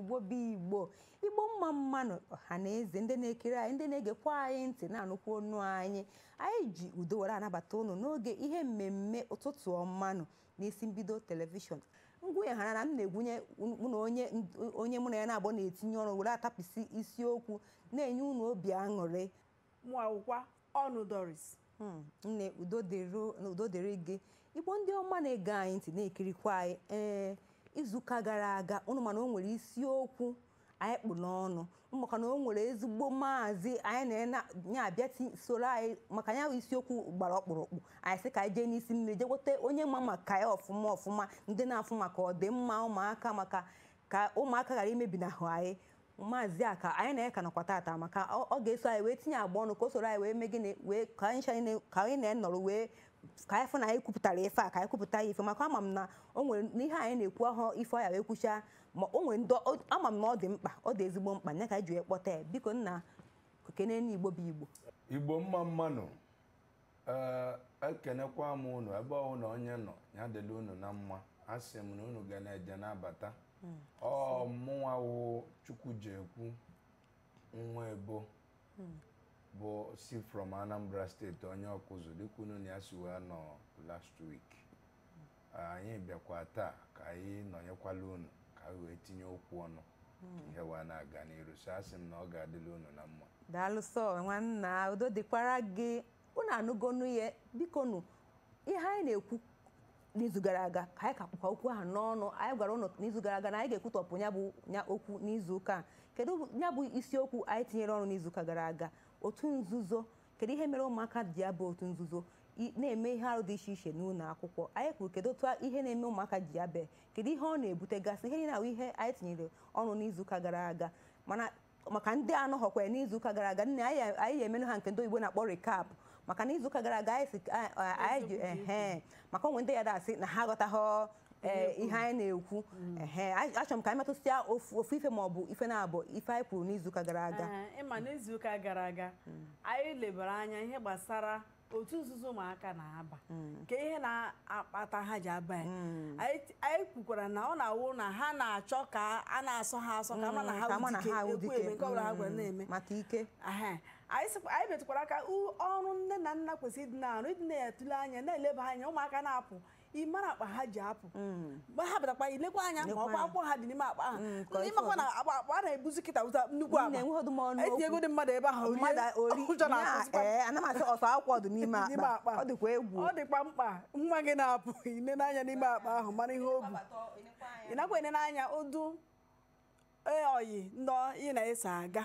Igbo bụ Igbo, Igbo mma mmanụ, ọha na eze, ndị na-ekiri anyị, ndị na-egekwa anyị ntị, na-anụkwa ọnụ anyị. Anyị ji udo were anabata ụnụ n'oge ihe mmemme Ụtụtụ Ọmanụ n'isi mbido telivishọn. Ngwunye ha na m na-egwunye mụ na onye mụ na ya na-agbọ na-etinye ọrụ were atapịsị isiokwu na-enye unu obi aṅụrị. Mụ awụkwa ọnụ Doris. Nne, udo dịrị gị. Igbo ndị ọma na-ege anyị ntị, na-ekirikwa anyị, ee, izuụka gara aga ụnụ mana o nwere isiokwu anyị kpụ n'ọnụ, maka na o nwere ezigbo maazị anyị na-abịa soro anyị maka ya. Isiokwu gbara ọkpụrụkpụ, anyị sị ka anyị jee n'isi mmiri, jee gweta onye ma maka ya ọfụma ọfụma, ndị na-afụ maka ọdịmma ụmụaka, maka ka ụmụaka ghara imebinahụ anyị. Maazị a ka anyị na-eka nọkwa tata, maka ọ ga-eso anyị wee tinye agba ọnụ, ka o soro anyị wee mee gịnị, wee ka anyị na-enọrọ, wee ka anyị fụ na anyị kwupụtara ife a, ka anyị kwupụta ya ife, maka ama m na o nwere n'ihe anyị na-ekwu ahụ ife ọ ya wee kwuchaa. Ma o nwere ndị ama m na ọ dị mkpa, ọ dị ezigbo mkpa nya ka anyị ji wee kpọta ya. Biko nna, kene n'Igbo bụ Igbo. Igbo mma mmanụ. Ee, ekenekwa m unu ebe ọ na onye nọ ya dịla unu na mma. Asị m na unu ga na-eje na-abata. Ọ mụnwa wụ Chukwujekwu nwa ebo bụ si from Anambra Steeti, onye ọkụzụ, dịka unu na ya si wee nọ last week. Anyị bịakwa taa ka anyị nọnyekwala unu, ka anyị wee tinye okwu ọnụ, ka ihe wee na-aga n'iru. So asị m na ọ ga-adịla unu na mma. Daalụ sọ, nwanna, udo dịkwara gị. Unu anụgonu ya. Biko nụ, ihe anyị na-ekwu n'izu gara aga ka anyị ka kpụkwa okwu ahụ n'ọnụ. Anyị gwara ụnụ n'izu gara aga na anyị ga-ekwutọpụ ya bụ ya okwu n'izu ụka a. Kedu ya bụ isiokwu anyị tinyere ọnụ n'izu ụka gara aga? Otu nzuzo. Kedu ihe mere ụmụaka ji abụ otu nzuzo na-eme ihe arụ dị iche iche n'ụlọ akwụkwọ? Anyị kwuru kedu otu ihe na-eme ụmụaka ji abịa, kedu ihe ọ na-ebutegasị. Ihe niile ahụ ihe anyị tinyere ọnụ n'izuụka gara aga. Mana maka ndị anọghọkwa n'izuụka gara aga, nne, anyị emenụ ha nke ndị oyibo na-akpọ recap, maka na izuụka gara aga anyị si anyị ji ehe maka onwe ndị ya dasị na ha aghọtaghọ ihe anyị na-ekwu. Ehe, achọrọ m ka anyị metụsịa ofu ife ma ọ bụ ife na-abụ ife anyị kwuru n'izuụka gara aga. Ịma n'izuụka gara aga anyị lebara anya ihe gbasara otu nzuzo ụmụaka na-aba, nke ihe na-akpata ha ji aba ya. Anyị kwukwara na ọ na-awụ na ha na-achọ ka a na-asọ ha asọ, ka ama na ha wụ dike, ekwu eme nke ọbụla ha gwara na-eme. Maka ike. Anyị metụkwara aka ọrụ nne na nna kwesịrị ịdị na-arụ, ịdị na-etule anya, na-eleba anya ụmụaka na-apụ, ịmara akpa ha ji apụ. Mgbe ha batakwa, ilekwa anya ma ọkwa akwụkwọ ha dị n'ime akpa ahụ. Ịmakwa na akpa akpa a na-ebuzi kịta wụta nnukwu akpa, etinyego dị mmadụ ebe ahụ, ụjọ na-atụzikwa. Ana m asị ọsọ akwụkwọ dị n'ime akpa, ọ dịkwa egwu. Ọ dịkwa mkpa nwa gị na-apụ, ine n'anya n'ime akpa ahụ, mara ihe o bu. Ị nakwa ene n'anya ụdụ oyi ndọ ị na-eso aga.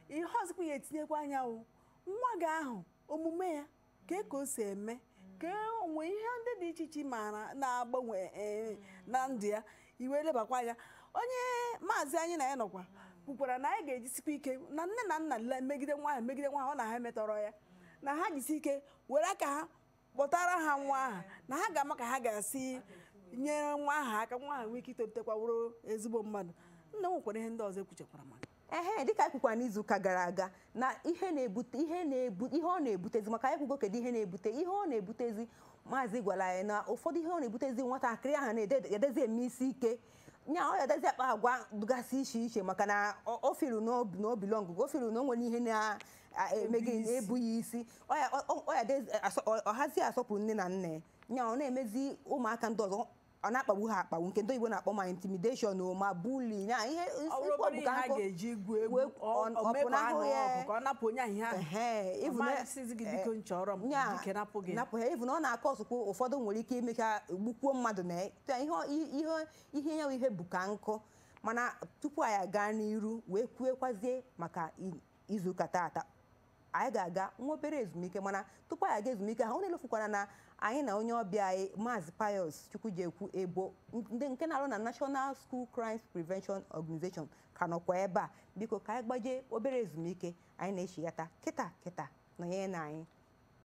Ihe ọzọkwa ya etinyekwa anya wụ nwa gị ahụ, omume ya, ka o si eme, ka onwe ihe ndị dị iche iche maara na-agbanwe na ndụ ya, iwe lebakwa anya. Onye maazị anyị na ya nọkwa kwukwara na anyị ga-ejisikwa ike na nne na nna megide nwa ahụ, megide nwa ahụ ọ na ha metọrọ ya, na ha jisi ike were aka ha kpọtara ha nwa ahụ, na ha ga-ama ka ha ga-esi nyere nwa ahụ aka, nwa ahụ nwee ike itolitekwa wụrụ ezigbo mmadụ. Nna, nwekwara ihe ndị ọzọ ekwuchekwara maka Ehe, dịka anyị kwukwara n'izuụka gara aga na ihe na-ebute ihe na-ebu ihe ọ na-ebutezi, maka anyị kwugo kedu ihe na-ebute ihe ọ na-ebutezi. Maazị gwara anyị na ụfọdụ ihe ọ na-ebutezi, nwatakịrị ahụ na-edezi eme isi ike nya, ọ ya-edezi akpa agwa dụgasị iche iche, maka na o firu n'obi lọngụ, o firu na o nwere ihe na-eme gị ebughị isi, ọ hazi asọpụrụ nne na nna ya. Ọ na-emezi ụmụaka ndị ọzọ, ọ na-akpagbu ha akpagbu, nke ndị oyibo na-akpọ ma intimidation ma bully ya ihe. Ha ga-eji gwu egwu ọpụnahụ ya ka ọ napụ onye ahụ ihe ahụ. Napụ ya. Even ọ na-akọ ọsụkwu, ụfọdụ nwere ike ime ka gbukwuo mmadụ na ihe ihe ya, ihe bụ ka nkụ. Mana tupu anyị aga n'iru wee kwuekwazie maka izuụka tata, anyị ga-aga nwa obere ezumike. Mana tupu anyị aga ezumike ha, unu elofukwana na anyị na onye ọbịa anyị, Maazị Pius Chukwujekwu Ebo, ndị nke na-arụ na National School Crime Prevention Organization, ka nọkwa ebe a. Biko, ka anyị gbaje obere ezumike, anyị na-echighata kịta kịta. Nọnyere na anyị.